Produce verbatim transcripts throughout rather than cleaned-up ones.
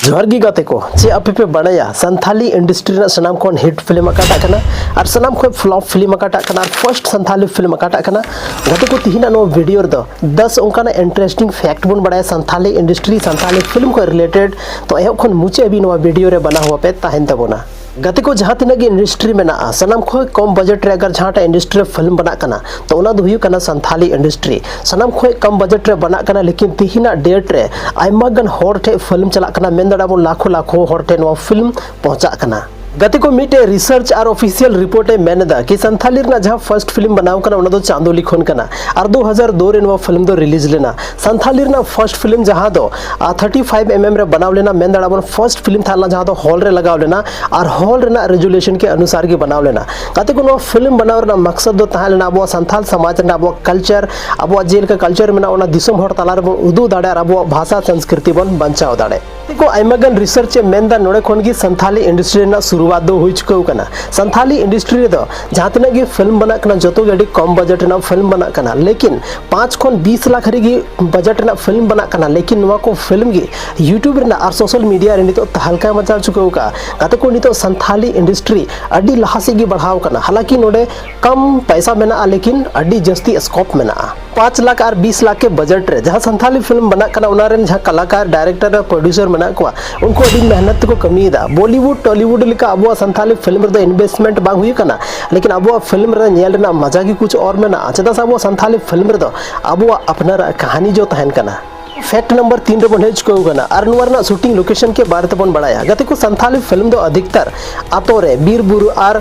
ᱡᱚᱦᱟᱨ ᱜᱮ ᱜᱟᱛᱮ ᱠᱚ, ᱪᱮᱫ ᱟᱯᱮ ᱯᱮ ᱵᱟᱲᱟᱭᱟ ᱥᱟᱱᱛᱷᱟᱞᱤ ᱤᱱᱰᱟᱥᱴᱨᱤ ᱨᱮᱱᱟᱜ ᱥᱟᱱᱟᱢ ᱠᱷᱚᱱ ᱦᱤᱴ ᱯᱷᱤᱞᱢ ᱚᱠᱟᱴᱟᱜ ᱠᱟᱱᱟ ᱟᱨ ᱥᱟᱱᱟᱢ ᱠᱷᱚᱱ ᱯᱷᱞᱚᱯ ᱯᱷᱤᱞᱢ ᱚᱠᱟᱴᱟᱜ ᱠᱟᱱᱟ ᱟᱨ ᱯᱷᱟᱨᱥᱴ ᱥᱟᱱᱛᱷᱟᱞᱤ ᱯᱷᱤᱞᱢ ᱚᱠᱟᱴᱟᱜ ᱠᱟᱱᱟ? ᱜᱟᱛᱮ ᱠᱚ, ᱛᱤᱦᱤᱧᱟᱜ ᱱᱚᱣᱟ ᱵᱷᱤᱰᱤᱭᱳ ᱨᱮᱫᱚ ᱫᱟᱥ ᱚᱱᱠᱟᱱᱟᱜ ᱤᱱᱴᱟᱨᱮᱥᱴᱤᱝ ᱯᱷᱮᱠᱴ ᱵᱚᱱ ᱵᱟᱲᱟᱭᱟ ᱥᱟᱱᱛᱷᱟᱞᱤ ᱤᱱᱰᱟᱥᱴᱨᱤ, ᱥᱟᱱᱛᱷᱟᱞᱤ ᱯᱷᱤᱞᱢ ᱠᱷᱚᱱ ᱨᱤᱞᱮᱴᱮᱰ᱾ ᱛᱚ ᱮᱦᱚᱵ ᱠᱷᱚᱱ ᱢᱩᱪᱟᱹᱫ ᱦᱟᱹᱵᱤᱡ ᱱᱚᱣᱟ ᱵᱷᱤᱰᱤᱭᱳ ᱨᱮ ᱵᱮᱱᱟᱣ ᱟᱯᱮ ᱛᱟᱦᱮᱱ ᱛᱟᱵᱚᱱᱟ᱾ ᱜᱟᱛᱮ ᱠᱚ, ᱡᱟᱦᱟᱸ ᱛᱤᱱᱟᱹᱜ ᱜᱮ ᱤᱱᱰᱟᱥᱴᱨᱤ ᱢᱮᱱᱟᱜᱼᱟ, ᱥᱟᱱᱟᱢ ᱠᱷᱚᱱ ᱠᱚᱢ ᱵᱟᱡᱮᱴ ᱨᱮ ᱟᱜᱟᱨ ᱡᱟᱦᱟᱸᱴᱟᱜ ᱤᱱᱰᱟᱥᱴᱨᱤ ᱨᱮ ᱯᱷᱤᱞᱢ ᱵᱮᱱᱟᱜ ᱠᱟᱱᱟ, ᱛᱚ ᱚᱱᱟ ᱫᱚ ᱦᱩᱭᱩᱜ ᱠᱟᱱᱟ ᱥᱟᱱᱛᱷᱟᱞᱤ ᱤᱱᱰᱟᱥᱴᱨᱤ᱾ ᱥᱟᱱᱟᱢ ᱠᱷᱚᱱ ᱠᱚᱢ ᱵᱟᱡᱮᱴ ᱨᱮ ᱵᱮᱱᱟᱜ ᱠᱟᱱᱟ, ᱞᱮᱠᱤᱱ ᱛᱤᱦᱤᱧᱟᱜ ᱰᱮᱴ ᱨᱮ ᱟᱭᱢᱟ ᱜᱟᱱ ᱦᱚᱲ ᱴᱷᱮᱱ ᱯᱷᱤᱞᱢ ᱪᱟᱞᱟᱜ ᱠᱟᱱᱟ, ᱢᱮᱱ ᱫᱟᱲᱮᱭᱟᱜᱼᱟ ᱵᱚᱱ ᱞᱟᱠᱷᱚ ᱞᱟᱠᱷᱚ ᱦᱚᱲ ᱴᱷᱮᱱ ᱱᱚᱣᱟ ᱯᱷᱤᱞᱢ ᱯᱚᱦᱚᱸᱪᱟᱜ ᱠᱟᱱᱟ᱾ ᱜᱟᱛᱮ ᱠᱚ, ᱢᱤᱫᱴᱮᱡ ᱨᱤᱥᱟᱨᱪ ᱟᱨ ᱚᱯᱷᱤᱥᱤᱭᱟᱞ ᱨᱤᱯᱳᱨᱴ ᱮ ᱢᱮᱱ ᱮᱫᱟ ᱠᱤ ᱥᱟᱱᱛᱷᱟᱞᱤ ᱨᱮᱱᱟᱜ ᱡᱟᱦᱟᱸ ᱯᱷᱟᱨᱥᱴ ᱯᱷᱤᱞᱢ ᱵᱮᱱᱟᱣ ᱠᱟᱱᱟ, ᱚᱱᱟ ᱫᱚ ᱪᱟᱸᱫᱳ ᱞᱤᱠᱷᱚᱱ ᱠᱟᱱᱟ᱾ ᱟᱨ ᱫᱩ ᱦᱟᱡᱟᱨ ᱫᱩ ᱨᱮ ᱱᱚᱣᱟ ᱯᱷᱤᱞᱢ ᱫᱚ ᱨᱤᱞᱤᱡᱽ ᱞᱮᱱᱟ᱾ ᱥᱟᱱᱛᱷᱟᱞᱤ ᱨᱮᱱᱟᱜ ᱯᱷᱟᱨᱥᱴ ᱯᱷᱤᱞᱢ ᱡᱟᱦᱟᱸ ᱫᱚ ᱛᱷᱟᱨᱴᱤ ᱯᱷᱟᱭᱤᱵᱷ ᱮᱢ ᱮᱢ ᱨᱮ ᱵᱮᱱᱟᱣ ᱞᱮᱱᱟ, ᱢᱮᱱ ᱫᱟᱲᱮᱭᱟᱜᱼᱟ ᱵᱚᱱ ᱯᱷᱟᱨᱥᱴ ᱯᱷᱤᱞᱢ ᱛᱟᱦᱮᱸ ᱞᱮᱱᱟ ᱡᱟᱦᱟᱸ ᱫᱚ ᱦᱚᱞ ᱨᱮ ᱞᱟᱜᱟᱣ ᱞᱮᱱᱟ ᱟᱨ ᱦᱚᱞ ᱨᱮᱱᱟᱜ ᱨᱮᱡᱩᱞᱮᱥᱚᱱ ᱠᱮ ᱚᱱᱩᱥᱟᱨ ᱜᱮ ᱵᱮᱱᱟᱣ ᱞᱮᱱᱟ᱾ ᱜᱟᱛᱮ ᱠᱚ, ᱱᱚᱣᱟ ᱯᱷᱤᱞᱢ ᱵᱮᱱᱟᱣ ᱨᱮᱱᱟᱜ ᱢᱟᱠᱥᱚᱫ ᱫᱚ ᱛᱟᱦᱮᱸ ᱞᱮᱱᱟ ᱟᱵᱚᱣᱟᱜ ᱥᱟᱱᱛᱷᱟᱞ ᱥᱚᱢᱟᱡᱽ ᱨᱮᱱᱟᱜ ᱟᱵᱚᱣᱟᱜ ᱠᱟᱞᱪᱟᱨ, ᱟᱵᱚᱣᱟᱜ ᱡᱮ ᱞᱮᱠᱟ ᱠᱟᱞᱪᱟᱨ ᱢᱮᱱᱟᱜᱼᱟ, ᱚᱱᱟ ᱫᱤᱥᱚᱢ ᱦᱚᱲ ᱛᱟᱞᱟ ᱨᱮᱵᱚᱱ ᱩᱫᱩᱜ ᱫᱟᱲᱮᱭᱟᱜ ᱟᱨ ᱟᱵᱚᱣᱟᱜ ᱵᱷᱟᱥᱟ ᱥᱚᱝᱥᱠᱨᱤᱛᱤ ᱵᱚᱱ ᱵᱟᱧᱪᱟᱣ ᱫᱟᱲᱮᱭᱟᱜ᱾ ᱜᱟᱛᱮ ᱠᱚ, ᱟᱭᱢᱟ ᱜᱟᱱ ᱨᱤᱥᱟᱨᱪ ᱮ ᱢᱮᱱ ᱮᱫᱟ ᱱᱚᱰᱮ ᱠᱷᱚᱱ ᱜᱮ ᱥᱟᱱᱛᱷᱟᱞᱤ ᱤᱱᱰᱟᱥᱴᱨᱤ ᱨᱮᱱᱟᱜ ᱥᱩᱨᱩᱣᱟᱛ ᱫᱚ ᱦᱩᱭ ᱪᱩᱠᱟᱹᱣ ᱠᱟᱱᱟ᱾ ᱥᱟᱱᱛᱷᱟᱞᱤ ᱤᱱᱰᱟᱥᱴᱨᱤ ᱨᱮᱫᱚ ᱡᱟᱦᱟᱸ ᱛᱤᱱᱟᱹᱜ ᱜᱮ ᱯᱷᱤᱞᱢ ᱵᱮᱱᱟᱜ ᱠᱟᱱᱟ, ᱡᱚᱛᱚ ᱜᱮ ᱟᱹᱰᱤ ᱠᱚᱢ ᱵᱟᱡᱮᱴ ᱨᱮᱱᱟᱜ ᱯᱷᱤᱞᱢ ᱵᱮᱱᱟᱜ ᱠᱟᱱᱟ, ᱞᱮᱠᱤᱱ ᱯᱟᱸᱪ ᱠᱷᱚᱱ ᱵᱤᱥ ᱞᱟᱠᱷ ᱦᱟᱹᱨᱤᱡ ᱜᱮ ᱵᱟᱡᱮᱴ ᱨᱮᱱᱟᱜ ᱯᱷᱤᱞᱢ ᱵᱮᱱᱟᱜ ᱠᱟᱱᱟ, ᱞᱮᱠᱤᱱ ᱱᱚᱣᱟ ᱠᱚ ᱯᱷᱤᱞᱢ ᱜᱮ ᱭᱩᱴᱩᱵᱽ ᱨᱮᱱᱟᱜ ᱟᱨ ᱥᱳᱥᱟᱞ ᱢᱤᱰᱤᱭᱟ ᱨᱮ ᱱᱤᱛᱚᱜ ᱛᱟᱦᱞᱠᱟ ᱢᱟᱪᱟᱣ ᱪᱩᱠᱟᱹᱣ ᱠᱟᱜᱼᱟ᱾ ᱜᱟᱛᱮ ᱠᱚ, ᱱᱤᱛᱚᱜ ᱥᱟᱱᱛᱷᱟᱞᱤ ᱤᱱᱰᱟᱥᱴᱨᱤ ᱟᱹᱰᱤ ᱞᱟᱦᱟ ᱥᱮᱫ ᱜᱮ ᱵᱟᱲᱦᱟᱣ ᱠᱟᱱᱟ᱾ ᱦᱟᱞᱟᱸᱠᱤ ᱱᱚᱰᱮ ᱠᱚᱢ ᱯᱚᱭᱥᱟ ᱢᱮᱱᱟᱜᱼᱟ, ᱞᱮᱠᱤᱱ ᱟᱹᱰᱤ ᱡᱟᱹᱥᱛᱤ ᱥᱠᱳᱯ ᱢᱮᱱᱟᱜᱼᱟ᱾ ᱯᱟᱸᱪ ᱞᱟᱠᱷ ᱟᱨ ᱵᱤᱥ ᱞᱟᱠᱷ ᱠᱮ ᱵᱟᱡᱮᱴ ᱨᱮ ᱡᱟᱦᱟᱸ ᱥᱟᱱᱛᱷᱟᱞᱤ ᱯᱷᱤᱞᱢ ᱵᱮᱱᱟᱜ ᱠᱟᱱᱟ, ᱚᱱᱟ ᱨᱮᱱ ᱡᱟᱦᱟᱸ ᱠᱟᱞᱟᱠᱟᱨ, ᱰᱟᱭᱨᱮᱠᱴᱚᱨ ᱟᱨ ᱯᱨᱚᱰᱭᱩᱥᱟᱨ ᱢᱮᱱᱟᱜ ᱠᱚᱣᱟ, ᱩᱱᱠᱩ ᱟᱹᱰᱤ ᱢᱮᱦᱱᱚᱛ ᱛᱮᱠᱚ ᱠᱟᱹᱢᱤᱭᱮᱫᱟ᱾ ᱵᱚᱞᱤᱣᱩᱰ, ᱴᱚᱞᱤᱣᱩᱰ ᱞᱮᱠᱟ ᱟᱵᱚᱣᱟᱜ ᱥᱟᱱᱛᱷᱟᱞᱤ ᱯᱷᱤᱞᱢ ᱨᱮᱫᱚ ᱤᱱᱵᱷᱮᱥᱴᱢᱮᱱᱴ ᱵᱟᱝ ᱦᱩᱭᱩᱜ ᱠᱟᱱᱟ, ᱞᱮᱠᱤᱱ ᱟᱵᱚᱣᱟᱜ ᱯᱷᱤᱞᱢ ᱨᱮ ᱧᱮᱞ ᱨᱮᱱᱟᱜ ᱢᱟᱡᱟ ᱜᱮ ᱠᱩᱪ ᱚᱨ ᱢᱮᱱᱟᱜᱼᱟ᱾ ᱪᱮᱫᱟᱜ ᱥᱮ ᱟᱵᱚᱣᱟᱜ ᱥᱟᱱᱛᱷᱟᱞᱤ ᱯᱷᱤᱞᱢ ᱨᱮᱫᱚ ᱟᱵᱚᱣᱟᱜ ᱟᱯᱱᱟᱨᱟᱜ ᱠᱟᱹᱦᱱᱤ ᱡᱚ ᱛᱟᱦᱮᱱ ᱠᱟᱱᱟ᱾ ᱯᱷᱮᱠᱴ ᱱᱟᱢᱵᱟᱨ ᱛᱤᱱ ᱨᱮᱵᱚᱱ ᱦᱮᱡ ᱪᱩᱠᱟᱹᱣ ᱠᱟᱱᱟ ᱟᱨ ᱱᱚᱣᱟ ᱨᱮᱱᱟᱜ ᱥᱩᱴᱤᱝ ᱞᱳᱠᱮᱥᱚᱱ ᱠᱮ ᱵᱟᱨᱮ ᱛᱮᱵᱚᱱ ᱵᱟᱲᱟᱭᱟ᱾ ᱜᱟᱛᱮ ᱠᱚ, ᱥᱟᱱᱛᱷᱟᱞᱤ ᱯᱷᱤᱞᱢ ᱫᱚ ᱟᱫᱷᱤᱠᱛᱟᱨ ᱟᱛᱳ ᱨᱮ, ᱵᱤᱨ ᱵᱩᱨᱩ ᱟᱨ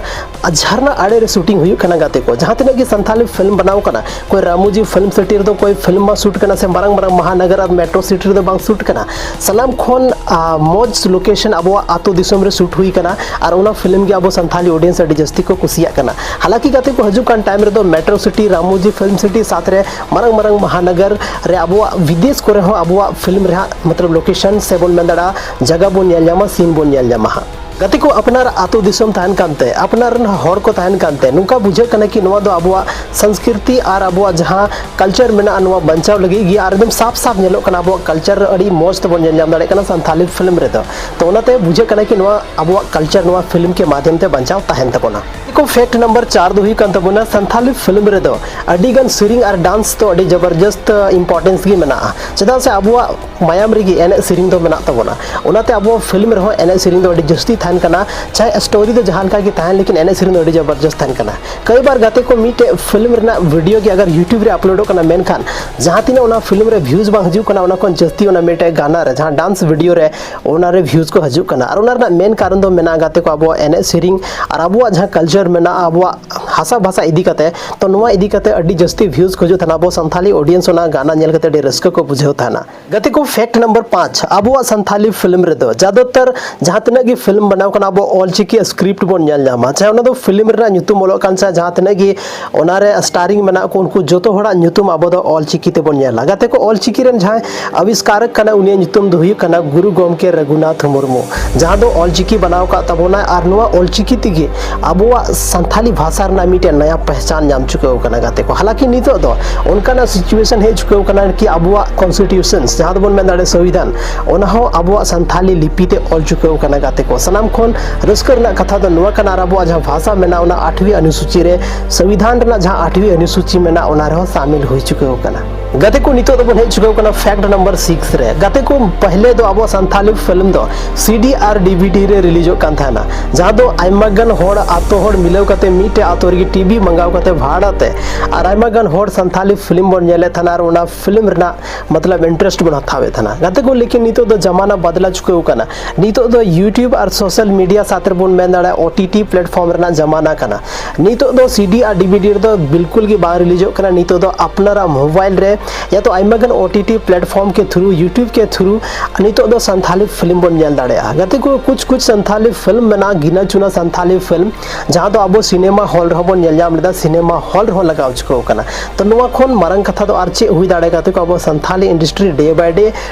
ᱡᱷᱟᱨᱱᱟ ᱟᱲᱮ ᱨᱮ ᱥᱩᱴᱤᱝ ᱦᱩᱭᱩᱜ ᱠᱟᱱᱟ᱾ ᱜᱟᱛᱮ ᱠᱚ, ᱡᱟᱦᱟᱸ ᱛᱤᱱᱟᱹᱜ ᱜᱮ ᱥᱟᱱᱛᱷᱟᱞᱤ ᱯᱷᱤᱞᱢ ᱵᱮᱱᱟᱣ ᱠᱟᱱᱟ, ᱠᱚᱭ ᱨᱟᱢᱳᱡᱤ ᱯᱷᱤᱞᱢ ᱥᱤᱴᱤ ᱨᱮᱫᱚ ᱠᱚᱭ ᱯᱷᱤᱞᱢ ᱢᱟ ᱥᱩᱴ ᱠᱟᱱᱟ ᱥᱮ ᱢᱟᱨᱟᱝ ᱢᱟᱨᱟᱝ ᱢᱟᱦᱟᱱᱟᱜᱟᱨ ᱟᱨ ᱢᱮᱴᱨᱳ ᱥᱤᱴᱤ ᱨᱮᱫᱚ ᱵᱟᱝ ᱥᱩᱴ ᱠᱟᱱᱟ᱾ ᱥᱟᱱᱟᱢ ᱠᱷᱚᱱ ᱟ, ᱢᱚᱡᱽ ᱞᱳᱠᱮᱥᱚᱱ ᱟᱵᱚᱣᱟᱜ ᱟᱹᱛᱩ ᱫᱤᱥᱚᱢ ᱨᱮ ᱥᱩᱴ ᱦᱩᱭ ᱠᱟᱱᱟ ᱟᱨ ᱚᱱᱟ ᱯᱷᱤᱞᱢ ᱜᱮ ᱟᱵᱚ ᱥᱟᱱᱛᱷᱟᱞᱤ ᱚᱰᱤᱭᱮᱱᱥ ᱟᱹᱰᱤ ᱡᱟᱹᱥᱛᱤ ᱠᱚ ᱠᱩᱥᱤᱭᱟᱜ ᱠᱟᱱᱟ᱾ ᱦᱟᱞᱟᱸᱠᱤ ᱜᱟᱛᱮ ᱠᱚ, ᱦᱤᱡᱩᱜ ᱠᱟᱱ ᱴᱟᱭᱤᱢ ᱨᱮᱫᱚ ᱢᱮᱴᱨᱳ ᱥᱤᱴᱤ, ᱨᱟᱢᱳᱡᱤ ᱯᱷᱤᱞᱢ ᱥᱤᱴᱤ ᱥᱟᱛ ᱨᱮ ᱢᱟᱨᱟᱝ ᱢᱟᱨᱟᱝ ᱢᱟᱦᱟᱱᱟᱜᱟᱨ ᱨᱮ ᱟᱵᱚᱣᱟᱜ ᱵᱤᱫᱮᱥ ᱠᱚᱨᱮ ᱦᱚᱸ ᱟᱵᱚᱣᱟᱜ ᱯᱷᱤᱞᱢ ᱨᱮ ᱦᱟᱸᱜ ᱢᱚᱛᱞᱚᱵ ᱞᱳᱠᱮᱥᱚᱱ ᱥᱮ ᱵᱚᱱ ᱢᱮᱱ ᱫᱟᱲᱮᱭᱟᱜᱼᱟ ᱡᱟᱭᱜᱟ ᱵᱚᱱ ᱧᱮᱞ ᱧᱟᱢᱟ, ᱥᱤᱱ ᱵᱚᱱ ᱧᱮᱞ ᱧᱟᱢᱟ ᱦᱟᱸᱜ᱾ ᱜᱟᱛᱮ ᱠᱚ, ᱟᱯᱱᱟᱨ ᱟᱹᱛᱩ ᱫᱤᱥᱚᱢ ᱛᱟᱦᱮᱱ ᱠᱟᱱᱛᱮ, ᱟᱯᱱᱟᱨ ᱨᱮᱱ ᱦᱚᱲ ᱠᱚ ᱛᱟᱦᱮᱱ ᱠᱟᱱᱛᱮ, ᱱᱚᱝᱠᱟ ᱵᱩᱡᱷᱟᱹᱜ ᱠᱟᱱᱟ ᱠᱤ ᱱᱚᱣᱟ ᱫᱚ ᱟᱵᱚᱣᱟᱜ ᱥᱚᱝᱥᱠᱨᱤᱛᱤ ᱟᱨ ᱟᱵᱚᱣᱟᱜ ᱡᱟᱦᱟᱸ ᱠᱟᱞᱪᱟᱨ ᱢᱮᱱᱟᱜᱼᱟ, ᱱᱚᱣᱟ ᱵᱟᱧᱪᱟᱣ ᱞᱟᱹᱜᱤᱫ ᱜᱮ᱾ ᱟᱨ ᱮᱠᱫᱚᱢ ᱥᱟᱯ ᱥᱟᱯ ᱧᱮᱞᱚᱜ ᱠᱟᱱᱟ, ᱟᱵᱚᱣᱟᱜ ᱠᱟᱞᱪᱟᱨ ᱟᱹᱰᱤ ᱢᱚᱡᱽ ᱛᱮᱵᱚᱱ ᱧᱮᱞ ᱧᱟᱢ ᱫᱟᱲᱮᱭᱟᱜ ᱠᱟᱱᱟ ᱥᱟᱱᱛᱷᱟᱞᱤ ᱯᱷᱤᱞᱢ ᱨᱮᱫᱚ᱾ ᱛᱚ ᱚᱱᱟᱛᱮ ᱵᱩᱡᱷᱟᱹᱜ ᱠᱟᱱᱟ ᱠᱤ ᱱᱚᱣᱟ ᱟᱵᱚᱣᱟᱜ ᱠᱟᱞᱪᱟᱨ ᱱᱚᱣᱟ ᱯᱷᱤᱞᱢ ᱠᱮ ᱢᱟᱫᱷᱭᱚᱢ ᱛᱮ ᱵᱟᱧᱪᱟᱣ ᱛᱟᱦᱮᱱ ᱛᱟᱵᱚᱱᱟ᱾ ᱫᱮᱠᱷᱚ, ᱯᱷᱮᱠᱴ ᱱᱟᱢᱵᱟᱨ ᱪᱟᱨ ᱫᱚ ᱦᱩᱭᱩᱜ ᱠᱟᱱ ᱛᱟᱵᱚᱱᱟ, ᱥᱟᱱᱛᱷᱟᱞᱤ ᱯᱷᱤᱞᱢ ᱨᱮᱫᱚ ᱟᱹᱰᱤ ᱜᱟᱱ ᱥᱮᱨᱮᱧ ᱟᱨ ᱰᱟᱱᱥ ᱫᱚ ᱟᱹᱰᱤ ᱡᱚᱵᱚᱨᱡᱚᱥᱛ ᱤᱢᱯᱚᱨᱴᱮᱱᱥ ᱜᱮ ᱢᱮᱱᱟᱜᱼᱟ᱾ ᱪᱮᱫᱟᱜ ᱥᱮ ᱟᱵᱚᱣᱟᱜ ᱢᱟᱭᱟᱢ ᱨᱮᱜᱮ ᱮᱱᱮᱡ ᱥᱮᱨᱮᱧ ᱫᱚ ᱢᱮᱱᱟᱜ ᱛᱟᱵᱚᱱᱟ᱾ ᱚᱱᱟᱛᱮ ᱟᱵᱚ ᱯᱷᱤᱞᱢ ᱨᱮᱦᱚᱸ ᱮᱱᱮᱡ ᱥᱮᱨᱮᱧ ᱫᱚ ᱟᱹᱰᱤ ᱡᱟᱹᱥᱛᱤ ᱛᱟᱦᱮᱱ ᱠᱟᱱᱟ᱾ ᱪᱟᱦᱮ ᱥᱴᱳᱨᱤ ᱫᱚ ᱡᱟᱦᱟᱸ ᱞᱮᱠᱟ ᱜᱮ ᱛᱟᱦᱮᱱ, ᱞᱮᱠᱤᱱ ᱮᱱᱮᱡ ᱥᱮᱨᱮᱧ ᱫᱚ ᱟᱹᱰᱤ ᱡᱚᱵᱚᱨᱡᱚᱥᱛ ᱛᱟᱦᱮᱱ ᱠᱟᱱᱟ᱾ ᱠᱟᱹᱭ ᱵᱟᱨ ᱜᱟᱛᱮ ᱠᱚ, ᱢᱤᱫᱴᱮᱡ ᱯᱷᱤᱞᱢ ᱨᱮᱱᱟᱜ ᱵᱷᱤᱰᱤᱭᱳ ᱜᱮ ᱟᱜᱟᱨ YouTube ᱨᱮ ᱟᱯᱞᱳᱰᱚᱜ ᱠᱟᱱᱟ, ᱢᱮᱱᱠᱷᱟᱱ ᱡᱟᱦᱟᱸ ᱛᱤᱱᱟᱹᱜ ᱚᱱᱟ ᱯᱷᱤᱞᱢ ᱨᱮ ᱵᱷᱤᱭᱩᱡᱽ ᱵᱟᱝ ᱦᱤᱡᱩᱜ ᱠᱟᱱᱟ, ᱚᱱᱟ ᱠᱷᱚᱱ ᱡᱟᱹᱥᱛᱤ ᱚᱱᱟ ᱢᱤᱫᱴᱮᱡ ᱜᱟᱱᱟ ᱨᱮ, ᱡᱟᱦᱟᱸ ᱰᱟᱱᱥ ᱵᱷᱤᱰᱤᱭᱳ ᱨᱮ, ᱚᱱᱟ ᱨᱮ ᱵᱷᱤᱭᱩᱡᱽ ᱠᱚ ᱦᱤᱡᱩᱜ ᱠᱟᱱᱟ᱾ ᱟᱨ ᱚᱱᱟ ᱨᱮᱱᱟᱜ ᱢᱮᱱ ᱠᱟᱨᱚᱱ ᱫᱚ ᱢᱮᱱᱟᱜᱼᱟ, ᱜᱟᱛᱮ ᱠᱚ, ᱟᱵᱚᱣᱟᱜ ᱮᱱᱮᱡ ᱥᱮᱨᱮᱧ ᱟᱨ ᱟᱵᱚᱣᱟᱜ ᱡᱟᱦᱟᱸ ᱠᱟᱞᱪᱟᱨ ᱢᱮᱱᱟᱜᱼᱟ, ᱟᱵᱚᱣᱟᱜ ᱦᱟᱥᱟ ᱵᱷᱟᱥᱟ ᱤᱫᱤ ᱠᱟᱛᱮ᱾ ᱛᱚ ᱱᱚᱣᱟ ᱤᱫᱤ ᱠᱟᱛᱮ ᱟᱹᱰᱤ ᱡᱟᱹᱥᱛᱤ ᱵᱷᱤᱭᱩᱡᱽ ᱠᱚ ᱦᱤᱡᱩᱜ ᱛᱟᱦᱮᱱᱟ᱾ ᱟᱵᱚ ᱥᱟᱱᱛᱷᱟᱞᱤ ᱚᱰᱤᱭᱮᱱᱥ ᱚᱱᱟ ᱜᱟᱱᱟ ᱧᱮᱞ ᱠᱟᱛᱮ ᱟᱹᱰᱤ ᱨᱟᱹᱥᱠᱟᱹ ᱠᱚ ᱵᱩᱡᱷᱟᱹᱣ ᱛᱟᱦᱮᱱᱟ᱾ ᱜᱟᱛᱮ ᱠᱚ, ᱯᱷᱮᱠᱴ ᱱᱟᱢᱵᱟᱨ ᱯᱟᱸᱪ, ᱟᱵᱚᱣᱟᱜ ᱥᱟᱱᱛᱷᱟᱞᱤ ᱯᱷᱤᱞᱢ ᱨᱮᱫᱚ ᱡᱟᱫᱚᱛᱟᱨ ᱡᱟᱦᱟᱸ ᱛᱤᱱᱟᱹᱜ ᱜᱮ ᱯᱷᱤᱞᱢ ᱵᱮᱱᱟᱣ ᱠᱟᱱᱟ, ᱟᱵᱚ ᱚᱞᱪᱤᱠᱤ ᱥᱠᱨᱤᱯᱴ ᱵᱚᱱ ᱧᱮᱞ ᱧᱟᱢᱟ, ᱪᱟᱦᱮ ᱚᱱᱟ ᱫᱚ ᱯᱷᱤᱞᱢ ᱨᱮᱱᱟᱜ ᱧᱩᱛᱩᱢ ᱚᱞᱚᱜ ᱠᱟᱱ, ᱪᱟᱦᱮ ᱡᱟᱦᱟᱸ ᱛᱤᱱᱟᱹᱜ ᱜᱮ ᱚᱱᱟᱨᱮ ᱥᱴᱟᱨᱤᱝ ᱢᱮᱱᱟᱜ ᱠᱚ, ᱩᱱᱠᱩ ᱡᱚᱛᱚ ᱦᱚᱲᱟᱜ ᱧᱩᱛᱩᱢ ᱟᱵᱚ ᱫᱚ ᱚᱞᱪᱤᱠᱤ ᱛᱮᱵᱚᱱ ᱧᱮᱞᱟ᱾ ᱜᱟᱛᱮ ᱠᱚ, ᱚᱞᱪᱤᱠᱤ ᱨᱮᱱ ᱡᱟᱦᱟᱸᱭ ᱟᱵᱤᱥᱠᱟᱨᱚᱠ ᱠᱟᱱᱟ, ᱩᱱᱤᱭᱟᱜ ᱧᱩᱛᱩᱢ ᱫᱚ ᱦᱩᱭᱩᱜ ᱠᱟᱱᱟ ᱜᱩᱨᱩ ᱜᱚᱢᱠᱮ ᱨᱟᱹᱜᱷᱩᱱᱟᱛᱷ ᱢᱩᱨᱢᱩ, ᱡᱟᱦᱟᱸ ᱫᱚ ᱚᱞᱪᱤᱠᱤ ᱵᱮᱱᱟᱣ ᱟᱠᱟᱫ ᱛᱟᱵᱚᱱᱟᱭ᱾ ᱟᱨ ᱱᱚᱣᱟ ᱚᱞᱪᱤᱠᱤ ᱛᱮᱜᱮ ᱟᱵᱚᱣᱟᱜ ᱥᱟᱱᱛᱷᱟᱞᱤ ᱵᱷᱟᱥᱟ ᱨᱮᱱᱟᱜ ᱢᱤᱫᱴᱮᱱ ᱱᱟᱭᱟ ᱯᱮᱦᱪᱟᱱ ᱧᱟᱢ ᱪᱩᱠᱟᱹᱣ ᱠᱟᱱᱟ, ᱜᱟᱛᱮ ᱠᱚ᱾ ᱦᱟᱞᱟᱸᱠᱤ ᱱᱤᱛᱚᱜ ᱫᱚ ᱚᱱᱠᱟᱱᱟᱜ ᱥᱤᱪᱩᱭᱮᱥᱚᱱ ᱦᱮᱡ ᱪᱩᱠᱟᱹᱣ ᱠᱟᱱᱟ ᱠᱤ ᱟᱵᱚᱣᱟᱜ ᱠᱚᱱᱥᱴᱤᱴᱤᱭᱩᱥᱚᱱ, ᱡᱟᱦᱟᱸ ᱫᱚᱵᱚᱱ ᱢᱮᱱ ᱫᱟᱲᱮᱭᱟᱜᱼᱟ ᱥᱚᱝᱵᱤᱫᱷᱟᱱ, ᱚᱱᱟ ᱦᱚᱸ ᱟᱵᱚᱣᱟᱜ ᱥᱟᱱᱛᱷᱟᱞᱤ ᱞᱤᱯᱤ ᱛᱮ ᱚᱞ ᱪᱩᱠᱟᱹᱣ ᱠᱟᱱᱟ, ᱜᱟᱛᱮ ᱠᱚ᱾ ᱥᱟᱱᱟᱢ ᱠᱷᱚᱱ ᱨᱟᱹᱥᱠᱟᱹ ᱨᱮᱱᱟᱜ ᱠᱟᱛᱷᱟ ᱫᱚ ᱱᱚᱣᱟ ᱠᱟᱱᱟ, ᱟᱨ ᱟᱵᱚᱣᱟᱜ ᱡᱟᱦᱟᱸ ᱵᱷᱟᱥᱟ ᱢᱮᱱᱟᱜᱼᱟ, ᱚᱱᱟ ᱟᱴᱷᱣᱤ ᱚᱱᱩᱥᱩᱪᱤ ᱨᱮ, ᱥᱚᱝᱵᱤᱫᱷᱟᱱ ᱨᱮᱱᱟᱜ ᱡᱟᱦᱟᱸ ᱟᱴᱷᱣᱤ ᱚᱱᱩᱥᱩᱪᱤ ᱢᱮᱱᱟᱜᱼᱟ, ᱚᱱᱟ ᱨᱮᱦᱚᱸ ᱥᱟᱢᱤᱞ ᱦᱩᱭ ᱪᱩᱠᱟᱹᱣ ᱠᱟᱱᱟ᱾ ᱜᱟᱛᱮ ᱠᱚ, ᱱᱤᱛᱚᱜ ᱫᱚᱵᱚᱱ ᱦᱮᱡ ᱪᱩᱠᱟᱹᱣ ᱠᱟᱱᱟ ᱯᱷᱮᱠᱴ ᱱᱟᱢᱵᱟᱨ ᱥᱤᱠᱥ ᱨᱮ᱾ ᱜᱟᱛᱮ ᱠᱚ, ᱯᱟᱦᱞᱮ ᱫᱚ ᱟᱵᱚ ᱥᱟᱱᱛᱷᱟᱞᱤ ᱯᱷᱤᱞᱢ ᱫᱚ ᱥᱤᱰᱤ ᱟᱨ ᱰᱤᱵᱷᱤᱰᱤ ᱨᱮ ᱨᱤᱞᱤᱡᱚᱜ ᱠᱟᱱ ᱛᱟᱦᱮᱱᱟ, ᱡᱟᱦᱟᱸ ᱫᱚ ᱟᱭᱢᱟ ᱜᱟᱱ ᱦᱚᱲ, ᱟᱛᱳ ᱦᱚᱲ ᱢᱤᱞᱟᱹᱣ ᱠᱟᱛᱮ ᱢᱤᱫᱴᱮᱡ ᱟᱛᱳ ᱨᱮᱜᱮ ᱴᱤᱵᱷᱤ ᱢᱟᱸᱜᱟᱣ ᱠᱟᱛᱮ ᱵᱷᱟᱲᱟ ᱛᱮ, ᱟᱨ ᱟᱭᱢᱟ ᱜᱟᱱ ᱦᱚᱲ ᱥᱟᱱᱛᱷᱟᱞᱤ ᱯᱷᱤᱞᱢ ᱵᱚᱱ ᱧᱮᱞᱮᱫ ᱛᱟᱦᱮᱱᱟ ᱟᱨ ᱚᱱᱟ ᱯᱷᱤᱞᱢ ᱨᱮᱱᱟᱜ ᱢᱚᱛᱞᱚᱵ ᱤᱱᱴᱟᱨᱮᱥᱴ ᱵᱚᱱ ᱦᱟᱛᱟᱣᱮᱫ ᱛᱟᱦᱮᱱᱟ᱾ ᱜᱟᱛᱮ ᱠᱚ, ᱞᱮᱠᱤᱱ ᱱᱤᱛᱚᱜ ᱫᱚ ᱡᱟᱢᱟᱱᱟ ᱵᱟᱫᱞᱟ ᱪᱩᱠᱟᱹᱣ ᱠᱟᱱᱟ᱾ ᱱᱤᱛᱚᱜ ᱫᱚ YouTube ᱟᱨ ᱥᱳᱥᱟᱞ ᱢᱤᱰᱤᱭᱟ ᱥᱟᱛ ᱨᱮᱵᱚᱱ ᱢᱮᱱ ᱫᱟᱲᱮᱭᱟᱜᱼᱟ, ᱳ ᱴᱤ ᱴᱤ ᱯᱞᱟᱴᱯᱷᱚᱨᱢ ᱨᱮᱱᱟᱜ ᱡᱟᱢᱟᱱᱟ ᱠᱟᱱᱟ᱾ ᱱᱤᱛᱚᱜ ᱫᱚ ᱥᱤᱰᱤ ᱟᱨ ᱰᱤᱵᱷᱤᱰᱤ ᱨᱮᱫᱚ ᱵᱤᱞᱠᱩᱞ ᱜᱮ ᱵᱟᱝ ᱨᱤᱞᱤᱡᱚᱜ ᱠᱟᱱᱟ᱾ ᱱᱤᱛᱚᱜ ᱫᱚ ᱟᱯᱱᱟᱨᱟᱜ ᱢᱳᱵᱟᱭᱤᱞ ᱨᱮ ᱭᱟ ᱛᱚ ᱟᱭᱢᱟ ᱜᱟᱱ ᱳ ᱴᱤ ᱴᱤ ᱯᱞᱟᱴᱯᱷᱚᱨᱢ ᱠᱮ ᱛᱷᱨᱩ, YouTube ᱠᱮ ᱛᱷᱨᱩ ᱱᱤᱛᱚᱜ ᱫᱚ ᱥᱟᱱᱛᱷᱟᱞᱤ ᱯᱷᱤᱞᱢ ᱵᱚᱱ ᱧᱮᱞ ᱫᱟᱲᱮᱭᱟᱜᱼᱟ᱾ ᱜᱟᱛᱮ ᱠᱚ, ᱠᱩᱪ ᱠᱩᱪ ᱥᱟᱱᱛᱷᱟᱞᱤ ᱯᱷᱤᱞᱢ ᱢᱮᱱᱟᱜᱼᱟ, ᱜᱤᱱᱟ ᱪᱩᱱᱟ ᱥᱟᱱᱛᱷᱟᱞᱤ ᱯᱷᱤᱞᱢ, ᱡᱟᱦᱟᱸ ᱫᱚ ᱟᱵᱚ ᱥᱤᱱᱮᱢᱟ ᱦᱚᱞ ᱨᱮᱦᱚᱸ ᱵᱚᱱ ᱧᱮᱞ ᱧᱟᱢ ᱞᱮᱫᱟ, ᱥᱤᱱᱮᱢᱟ ᱦᱚᱞ ᱨᱮᱦᱚᱸ ᱞᱟᱜᱟᱣ ᱪᱩᱠᱟᱹᱣ ᱠᱟᱱᱟ᱾ ᱛᱚ ᱱᱚᱣᱟ ᱠᱷᱚᱱ ᱢᱟᱨᱟᱝ ᱠᱟᱛᱷᱟ ᱫᱚ ᱟᱨ ᱪᱮᱫ ᱦᱩᱭ ᱫᱟᱲᱮᱭᱟᱜᱼᱟ, ᱜᱟᱛᱮ ᱠᱚ? ᱟᱵᱚ ᱥᱟᱱᱛᱷᱟᱞᱤ ᱤᱱᱰᱟᱥᱴᱨᱤ ᱰᱮ ᱵᱟᱭ ᱰᱮ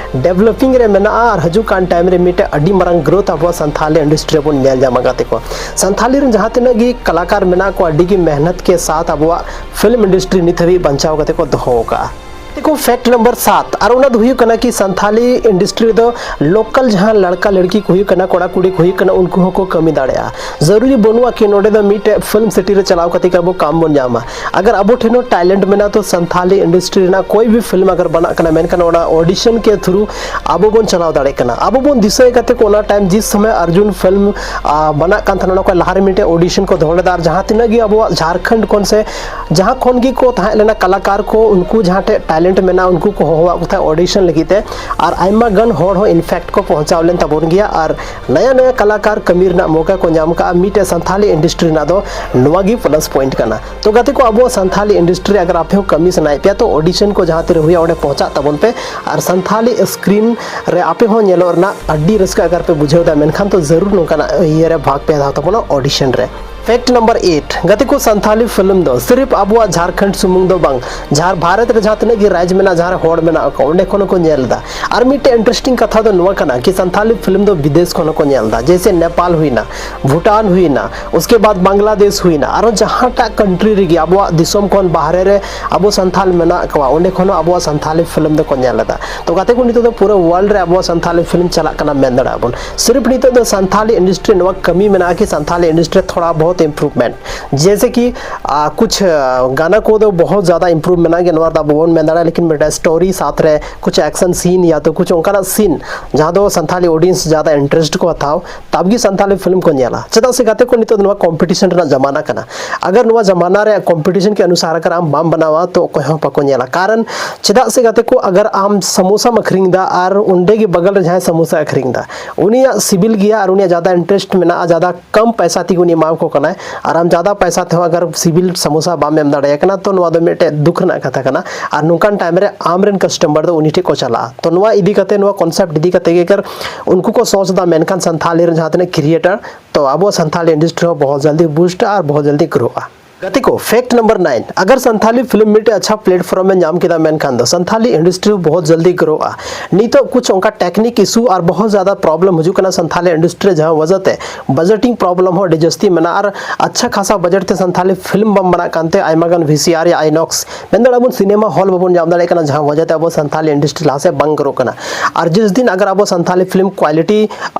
ᱰᱮᱵᱷᱞᱚᱯᱤᱝ ᱨᱮ ᱢᱮᱱᱟᱜᱼᱟ ᱟᱨ ᱦᱤᱡᱩᱜ ᱠᱟᱱ ᱴᱟᱭᱤᱢ ᱨᱮ ᱢᱤᱫᱴᱮᱡ ᱟᱹᱰᱤ ᱢᱟᱨᱟᱝ ᱜᱨᱳᱛᱷ ᱟᱵᱚᱣᱟᱜ ᱥᱟᱱᱛᱷᱟᱞᱤ ᱤᱱᱰᱟᱥᱴᱨᱤ ᱨᱮᱵᱚᱱ ᱧᱮᱞ ᱧᱟᱢᱟ ᱜᱟᱛᱮ ᱠᱚ᱾ ᱥᱟᱱᱛᱷᱟᱞᱤ ᱨᱮᱱ ᱡᱟᱦᱟᱸ ᱛᱤᱱᱟᱹᱜ ᱜᱮ ᱠᱟᱞᱟᱠᱟᱨ ᱢᱮᱱᱟᱜ ᱠᱚᱣᱟ, ᱟᱹᱰᱤ ᱜᱮ ᱢᱮᱦᱱᱚᱛ ᱠᱮ ᱥᱟᱛᱷ ᱟᱵᱚᱣᱟᱜ ᱯᱷᱤᱞᱢ ᱤᱱᱰᱟᱥᱴᱨᱤ ᱱᱤᱛ ᱦᱟᱹᱵᱤᱡ ᱵᱟᱧᱪᱟᱣ ᱠᱟᱛᱮ ᱠᱚ ᱫᱚᱦᱚ ᱟᱠᱟᱫᱼᱟ᱾ ᱜᱟᱛᱮ ᱠᱚ, ᱯᱷᱮᱠᱴ ᱱᱟᱢᱵᱟᱨ ᱥᱟᱛ, ᱟᱨ ᱚᱱᱟ ᱫᱚ ᱦᱩᱭᱩᱜ ᱠᱟᱱᱟ ᱠᱤ ᱥᱟᱱᱛᱷᱟᱞᱤ ᱤᱱᱰᱟᱥᱴᱨᱤ ᱨᱮᱫᱚ ᱞᱳᱠᱟᱞ ᱡᱟᱦᱟᱸ ᱞᱟᱲᱠᱟ ᱞᱟᱲᱠᱤ ᱠᱚ ᱦᱩᱭᱩᱜ ᱠᱟᱱᱟ, ᱠᱚᱲᱟ ᱠᱩᱲᱤ ᱠᱚ ᱦᱩᱭᱩᱜ ᱠᱟᱱᱟ, ᱩᱱᱠᱩ ᱦᱚᱸᱠᱚ ᱠᱟᱹᱢᱤ ᱫᱟᱲᱮᱭᱟᱜᱼᱟ᱾ ᱡᱟᱹᱨᱩᱨᱤ ᱵᱟᱹᱱᱩᱜᱼᱟ ᱠᱤ ᱱᱚᱰᱮ ᱫᱚ ᱢᱤᱫᱴᱮᱡ ᱯᱷᱤᱞᱢ ᱥᱤᱴᱤ ᱨᱮ ᱪᱟᱞᱟᱣ ᱠᱟᱛᱮ ᱜᱮ ᱟᱵᱚ ᱠᱟᱢ ᱵᱚᱱ ᱧᱟᱢᱟ᱾ ᱟᱜᱟᱨ ᱟᱵᱚ ᱴᱷᱮᱱ ᱦᱚᱸ ᱴᱮᱞᱮᱱᱴ ᱢᱮᱱᱟᱜᱼᱟ, ᱛᱚ ᱥᱟᱱᱛᱷᱟᱞᱤ ᱤᱱᱰᱟᱥᱴᱨᱤ ᱨᱮᱱᱟᱜ ᱠᱚᱭ ᱵᱷᱤ ᱯᱷᱤᱞᱢ ᱟᱜᱟᱨ ᱵᱟᱱᱟᱜ ᱠᱟᱱᱟ, ᱢᱮᱱᱠᱷᱟᱱ ᱚᱱᱟ ᱚᱰᱤᱥᱚᱱ ᱠᱮ ᱛᱷᱨᱩ ᱟᱵᱚ ᱵᱚᱱ ᱪᱟᱞᱟᱣ ᱫᱟᱲᱮᱭᱟᱜ ᱠᱟᱱᱟ᱾ ᱟᱵᱚ ᱵᱚᱱ ᱫᱤᱥᱟᱹᱭ ᱜᱟᱛᱮ ᱠᱚ, ᱚᱱᱟ ᱴᱟᱭᱤᱢ ᱡᱤᱥ ᱥᱚᱢᱚᱭ ᱟᱨᱡᱩᱱ ᱯᱷᱤᱞᱢ ᱟ, ᱵᱟᱱᱟᱜ ᱠᱟᱱ ᱛᱟᱦᱮᱱᱟ, ᱚᱱᱟ ᱠᱚ ᱞᱟᱦᱟ ᱨᱮ ᱢᱤᱫᱴᱮᱡ ᱚᱰᱤᱥᱚᱱ ᱠᱚ ᱫᱚᱦᱚ ᱞᱮᱫᱟ, ᱟᱨ ᱡᱟᱦᱟᱸ ᱛᱤᱱᱟᱹᱜ ᱜᱮ ᱟᱵᱚᱣᱟᱜ ᱡᱷᱟᱲᱠᱷᱚᱸᱰ ᱠᱷᱚᱱ ᱥᱮ ᱡᱟᱦᱟᱸ ᱠᱷᱚᱱ ᱜᱮ ᱠᱚ ᱛᱟᱦᱮᱸ ᱞᱮᱱᱟ ᱠᱟᱞᱟᱠᱟᱨ ᱠᱚ, ᱩᱱᱠᱩ ᱡᱟᱦᱟᱸ ᱴᱷᱮᱡ ᱴᱮᱞᱮᱱᱴ ᱢᱮᱱᱟᱜᱼᱟ, ᱩᱱᱠᱩ ᱠᱚ ᱦᱚᱦᱚᱣᱟᱜ ᱠᱚ ᱛᱟᱦᱮᱸᱫ ᱚᱰᱤᱥᱚᱱ ᱞᱟᱹᱜᱤᱫ ᱛᱮ, ᱟᱨ ᱟᱭᱢᱟ ᱜᱟᱱ ᱦᱚᱲ ᱦᱚᱸ ᱤᱱᱯᱷᱮᱠᱴ ᱠᱚ ᱯᱚᱦᱚᱸᱪᱟᱣ ᱞᱮᱱ ᱛᱟᱵᱚᱱ ᱜᱮᱭᱟ, ᱟᱨ ᱱᱟᱭᱟ ᱱᱟᱭᱟ ᱠᱟᱞᱟᱠᱟᱨ ᱠᱟᱹᱢᱤ ᱨᱮᱱᱟᱜ ᱢᱚᱠᱟ ᱠᱚ ᱧᱟᱢ ᱠᱟᱜᱼᱟ᱾ ᱢᱤᱫᱴᱮᱡ ᱥᱟᱱᱛᱷᱟᱞᱤ ᱤᱱᱰᱟᱥᱴᱨᱤ ᱨᱮᱱᱟᱜ ᱫᱚ ᱱᱚᱣᱟ ᱜᱮ ᱯᱞᱟᱥ ᱯᱚᱭᱮᱱᱴ ᱠᱟᱱᱟ᱾ ᱛᱚ ᱜᱟᱛᱮ ᱠᱚ, ᱟᱵᱚᱣᱟᱜ ᱥᱟᱱᱛᱷᱟᱞᱤ ᱤᱱᱰᱟᱥᱴᱨᱤ ᱨᱮ ᱟᱜᱟᱨ ᱟᱯᱮ ᱦᱚᱸ ᱠᱟᱹᱢᱤ ᱥᱟᱱᱟᱭᱮᱫ ᱯᱮᱭᱟ, ᱛᱚ ᱚᱰᱤᱥᱚᱱ ᱠᱚ ᱡᱟᱦᱟᱸ ᱛᱤᱨᱮ ᱦᱩᱭᱩᱜᱼᱟ, ᱚᱸᱰᱮ ᱯᱚᱦᱚᱸᱪᱟᱜ ᱛᱟᱵᱚᱱ ᱯᱮ, ᱟᱨ ᱥᱟᱱᱛᱷᱟᱞᱤ ᱥᱠᱨᱤᱱ ᱨᱮ ᱟᱯᱮ ᱦᱚᱸ ᱧᱮᱞᱚᱜ ᱨᱮᱱᱟᱜ ᱟᱹᱰᱤ ᱨᱟᱹᱥᱠᱟᱹ ᱟᱜᱟᱨ ᱯᱮ ᱵᱩᱡᱷᱟᱹᱣ ᱮᱫᱟ, ᱢᱮᱱᱠᱷᱟᱱ ᱛᱚ ᱡᱟᱹᱨᱩᱲ ᱱᱚᱝᱠᱟᱱᱟᱜ ᱤᱭᱟᱹ ᱨᱮ ᱵᱷᱟᱜᱽ ᱯᱮ ᱦᱟᱛᱟᱣ ᱛᱟᱵᱚᱱᱟ ᱚᱰᱤᱥᱚᱱ ᱨᱮ᱾ ᱯᱷᱮᱠᱴ ᱱᱟᱢᱵᱟᱨ ᱮᱭᱤᱴ, ᱜᱟᱛᱮ ᱠᱚ, ᱥᱟᱱᱛᱷᱟᱞᱤ ᱯᱷᱤᱞᱢ ᱫᱚ ᱥᱤᱨᱤᱯ ᱟᱵᱚᱣᱟᱜ ᱡᱷᱟᱲᱠᱷᱚᱸᱰ ᱥᱩᱢᱩᱝ ᱫᱚ ᱵᱟᱝ, ᱡᱷᱟᱲ ᱵᱷᱟᱨᱚᱛ ᱨᱮ ᱡᱟᱦᱟᱸ ᱛᱤᱱᱟᱹᱜ ᱜᱮ ᱨᱟᱡᱽ ᱢᱮᱱᱟᱜᱼᱟ, ᱡᱟᱦᱟᱸ ᱨᱮ ᱦᱚᱲ ᱢᱮᱱᱟᱜ ᱠᱚᱣᱟ, ᱚᱸᱰᱮ ᱠᱷᱚᱱ ᱦᱚᱸᱠᱚ ᱧᱮᱞ ᱮᱫᱟ᱾ ᱟᱨ ᱢᱤᱫᱴᱮᱡ ᱤᱱᱴᱟᱨᱮᱥᱴᱤᱝ ᱠᱟᱛᱷᱟ ᱫᱚ ᱱᱚᱣᱟ ᱠᱟᱱᱟ ᱠᱤ ᱥᱟᱱᱛᱷᱟᱞᱤ ᱯᱷᱤᱞᱢ ᱫᱚ ᱵᱤᱫᱮᱥ ᱠᱷᱚᱱ ᱦᱚᱸᱠᱚ ᱧᱮᱞ ᱮᱫᱟ, ᱡᱮᱭᱥᱮ ᱱᱮᱯᱟᱞ ᱦᱩᱭᱱᱟ, ᱵᱷᱩᱴᱟᱱ ᱦᱩᱭᱱᱟ, ᱩᱥᱠᱮ ᱵᱟᱫ ᱵᱟᱝᱞᱟᱫᱮᱥ ᱦᱩᱭᱱᱟ, ᱟᱨᱚ ᱡᱟᱦᱟᱸᱴᱟᱜ ᱠᱟᱱᱴᱨᱤ ᱨᱮᱜᱮ ᱟᱵᱚᱣᱟᱜ ᱫᱤᱥᱚᱢ ᱠᱷᱚᱱ ᱵᱟᱦᱨᱮ ᱨᱮ ᱟᱵᱚ ᱥᱟᱱᱛᱷᱟᱞ ᱢᱮᱱᱟᱜ ᱠᱚᱣᱟ, ᱚᱸᱰᱮ ᱠᱷᱚᱱ ᱦᱚᱸ ᱟᱵᱚᱣᱟᱜ ᱥᱟᱱᱛᱷᱟᱞᱤ ᱯᱷᱤᱞᱢ ᱫᱚᱠᱚ ᱧᱮᱞ ᱮᱫᱟ᱾ ᱛᱚ ᱜᱟᱛᱮ ᱠᱚ, ᱱᱤᱛᱚᱜ ᱫᱚ ᱯᱩᱨᱟᱹ ᱣᱟᱨᱞᱰ ᱨᱮ ᱟᱵᱚᱣᱟᱜ ᱥᱟᱱᱛᱷᱟᱞᱤ ᱯᱷᱤᱞᱢ ᱪᱟᱞᱟᱜ ᱠᱟᱱᱟ ᱢᱮᱱ ᱫᱟᱲᱮᱭᱟᱜᱼᱟ ᱵᱚᱱ᱾ ᱥᱤᱨᱤᱯ ᱱᱤᱛᱚᱜ ᱫᱚ ᱥᱟᱱᱛᱷᱟᱞᱤ ᱤᱱᱰᱟᱥᱴᱨᱤ ᱱᱚᱣᱟ ᱠᱟᱹᱢᱤ ᱢᱮᱱᱟᱜᱼᱟ ᱠᱤ ᱥᱟᱱᱛᱷᱟᱞᱤ ᱤᱱᱰᱟᱥᱴᱨᱤ ᱨᱮ ᱛᱷᱚᱲᱟ ᱵᱚᱦᱩᱛ ᱤᱢᱯᱨᱩᱵᱷᱢᱮᱱᱴ, ᱡᱮᱭᱥᱮ ᱠᱤ ᱟ, ᱠᱩᱪᱷ ᱟ, ᱜᱟᱱᱟ ᱠᱚ ᱫᱚ ᱵᱚᱦᱩᱛ ᱡᱟᱫᱟ ᱤᱢᱯᱨᱩᱵᱷ ᱢᱮᱱᱟᱜ ᱜᱮᱭᱟ, ᱱᱚᱣᱟ ᱨᱮᱫᱚ ᱟᱵᱚ ᱵᱚᱱ ᱢᱮᱱ ᱫᱟᱲᱮᱭᱟᱜᱼᱟ, ᱞᱮᱠᱤᱱ ᱢᱤᱫᱴᱮᱱ ᱥᱴᱳᱨᱤ ᱥᱟᱛᱷ ᱨᱮ ᱠᱩᱪᱷ ᱮᱠᱥᱚᱱ ᱥᱤᱱ ᱭᱟ ᱛᱚ ᱠᱩᱪᱷ ᱚᱱᱠᱟᱱᱟᱜ ᱥᱤᱱ ᱡᱟᱦᱟᱸ ᱫᱚ ᱥᱟᱱᱛᱷᱟᱞᱤ ᱚᱰᱤᱭᱮᱱᱥ ᱡᱟᱫᱟ ᱤᱱᱴᱟᱨᱮᱥᱴ ᱠᱚ ᱦᱟᱛᱟᱣ, ᱛᱟᱵ ᱜᱮ ᱥᱟᱱᱛᱷᱟᱞᱤ ᱯᱷᱤᱞᱢ ᱠᱚ ᱧᱮᱞᱟ᱾ ᱪᱮᱫᱟᱜ ᱥᱮ ᱜᱟᱛᱮ ᱠᱚ, ᱱᱤᱛᱚᱜ ᱫᱚ ᱱᱚᱣᱟ ᱠᱚᱢᱯᱤᱴᱤᱥᱚᱱ ᱨᱮᱱᱟᱜ ᱡᱟᱢᱟᱱᱟ ᱠᱟᱱᱟ᱾ ᱟᱜᱟᱨ ᱱᱚᱣᱟ ᱡᱟᱢᱟᱱᱟ ᱨᱮᱭᱟᱜ ᱠᱚᱢᱯᱤᱴᱤᱥᱚᱱ ᱠᱮ ᱚᱱᱩᱥᱟᱨ ᱟᱜᱟᱨ ᱟᱢ ᱵᱟᱢ ᱵᱮᱱᱟᱣᱟ ᱛᱚ ᱚᱠᱚᱭ ᱦᱚᱸ ᱵᱟᱠᱚ ᱧᱮᱞᱟ᱾ ᱠᱟᱨᱚᱱ ᱪᱮᱫᱟᱜ ᱥᱮ ᱜᱟᱛᱮ ᱠᱚ, ᱟᱜᱟᱨ ᱟᱢ ᱥᱟᱢᱳᱥᱟᱢ ᱟᱹᱠᱷᱨᱤᱧ ᱮᱫᱟ ᱟᱨ ᱚᱸᱰᱮ ᱜᱮ ᱵᱟᱜᱟᱞ ᱨᱮ ᱡᱟᱦᱟᱸᱭ ᱥᱟᱢᱳᱥᱟ ᱟᱹᱠᱷᱨᱤᱧ ᱮᱫᱟ, ᱩᱱᱤᱭᱟᱜ ᱥᱤᱵᱤᱞ ᱜᱮᱭᱟ ᱟᱨ ᱩᱱᱤᱭᱟᱜ ᱡᱟᱫᱟ ᱤᱱᱴᱟᱨᱮᱥᱴ ᱢᱮᱱᱟᱜᱼᱟ, ᱡᱟᱫᱟ ᱠᱚᱢ ᱯᱚᱭᱥᱟ ᱛᱮᱜᱮ ᱩᱱᱤ ᱮᱢᱟᱣ ᱠᱚ ᱠᱟᱱᱟᱭ, ᱟᱨ ᱟᱢ ᱡᱟᱫᱟ ᱯᱚᱭᱥᱟ ᱛᱮᱦᱚᱸ ᱟᱜᱟᱨ ᱥᱤᱵᱤᱞ ᱥᱟᱢᱳᱥᱟ ᱵᱟᱢ ᱮᱢ ᱫᱟᱲᱮᱭᱟᱭ ᱠᱟᱱᱟ, ᱛᱚ ᱱᱚᱣᱟ ᱫᱚ ᱢᱤᱫᱴᱮᱡ ᱫᱩᱠ ᱨᱮᱱᱟᱜ ᱠᱟᱛᱷᱟ ᱠᱟᱱᱟ᱾ ᱟᱨ ᱱᱚᱝᱠᱟᱱ ᱴᱟᱭᱤᱢ ᱨᱮ ᱟᱢ ᱨᱮᱱ ᱠᱟᱥᱴᱚᱢᱟᱨ ᱫᱚ ᱩᱱᱤ ᱴᱷᱮᱡ ᱠᱚ ᱪᱟᱞᱟᱜᱼᱟ᱾ ᱛᱚ ᱱᱚᱣᱟ ᱤᱫᱤ ᱠᱟᱛᱮ, ᱱᱚᱣᱟ ᱠᱚᱱᱥᱮᱯᱴ ᱤᱫᱤ ᱠᱟᱛᱮ ᱜᱮ ᱟᱜᱟᱨ ᱩᱱᱠᱩ ᱠᱚ ᱥᱚᱪ ᱮᱫᱟ, ᱢᱮᱱᱠᱷᱟᱱ ᱥᱟᱱᱛᱷᱟᱞᱤ ᱨᱮᱱ ᱡᱟᱦᱟᱸ ᱛᱤᱱᱟᱹᱜ ᱠᱨᱤᱭᱮᱴᱟᱨ, ᱛᱚ ᱟᱵᱚ ᱥᱟᱱᱛᱷᱟᱞᱤ ᱤᱱᱰᱟᱥᱴᱨᱤ ᱦᱚᱸ ᱵᱚᱦᱩᱛ ᱡᱚᱞᱫᱤ ᱵᱩᱥᱴ ᱟᱨ ᱵᱚᱦᱩᱛ ᱡᱚᱞᱫᱤ ᱜᱨᱳᱜᱼᱟ᱾ ᱜᱟᱛᱮ ᱠᱚ, ᱯᱷᱮᱠᱴ ᱱᱟᱢᱵᱟᱨ ᱱᱟᱭᱤᱱ, ᱟᱜᱟᱨ ᱥᱟᱱᱛᱷᱟᱞᱤ ᱯᱷᱤᱞᱢ ᱢᱤᱫᱴᱮᱡ ᱟᱪᱪᱷᱟ ᱯᱞᱮᱴᱯᱷᱚᱨᱢ ᱮ ᱧᱟᱢ ᱠᱮᱫᱟ, ᱢᱮᱱᱠᱷᱟᱱ ᱫᱚ ᱥᱟᱱᱛᱷᱟᱞᱤ ᱤᱱᱰᱟᱥᱴᱨᱤ ᱵᱚᱦᱩᱛ ᱡᱚᱞᱫᱤ ᱜᱨᱳᱜᱼᱟ᱾ ᱱᱤᱛᱚᱜ ᱠᱩᱪ ᱚᱱᱠᱟ ᱴᱮᱠᱱᱤᱠ ᱤᱥᱩ ᱟᱨ ᱵᱚᱦᱩᱛ ᱡᱟᱫᱟ ᱯᱨᱚᱵᱞᱮᱢ ᱦᱤᱡᱩᱜ ᱠᱟᱱᱟ ᱥᱟᱱᱛᱷᱟᱞᱤ ᱤᱱᱰᱟᱥᱴᱨᱤ ᱨᱮ, ᱡᱟᱦᱟᱸ ᱣᱟᱡᱟ ᱛᱮ ᱵᱟᱡᱮᱴᱤᱝ ᱯᱨᱚᱵᱞᱮᱢ ᱦᱚᱸ ᱟᱹᱰᱤ ᱡᱟᱹᱥᱛᱤ ᱢᱮᱱᱟᱜᱼᱟ ᱟᱨ ᱟᱪᱪᱷᱟ ᱠᱷᱟᱥᱟ ᱵᱟᱡᱮᱴ ᱛᱮ ᱥᱟᱱᱛᱷᱟᱞᱤ ᱯᱷᱤᱞᱢ ᱵᱟᱝ ᱵᱮᱱᱟᱜ ᱠᱟᱱᱛᱮ ᱟᱭᱢᱟ ᱜᱟᱱ ᱵᱷᱤ ᱥᱤ ᱟᱨ ᱭᱟ ᱟᱭᱱᱚᱠᱥ ᱢᱮᱱ ᱫᱟᱲᱮᱭᱟᱜᱼᱟ ᱵᱚᱱ ᱥᱤᱱᱮᱢᱟ ᱦᱚᱞ ᱵᱟᱵᱚᱱ ᱧᱟᱢ ᱫᱟᱲᱮᱭᱟᱜ ᱠᱟᱱᱟ, ᱡᱟᱦᱟᱸ ᱣᱟᱡᱟ ᱛᱮ ᱟᱵᱚ ᱥᱟᱱᱛᱷᱟᱞᱤ ᱤᱱᱰᱟᱥᱴᱨᱤ ᱞᱟᱦᱟ ᱥᱮᱫ ᱵᱟᱝ ᱜᱨᱳᱜ ᱠᱟᱱᱟ᱾ ᱟᱨ ᱡᱤᱥ ᱫᱤᱱ ᱟᱜᱟᱨ ᱟᱵᱚ ᱥᱟᱱᱛᱷᱟᱞᱤ ᱯᱷᱤᱞᱢ ᱠᱣᱟᱞᱤᱴᱤ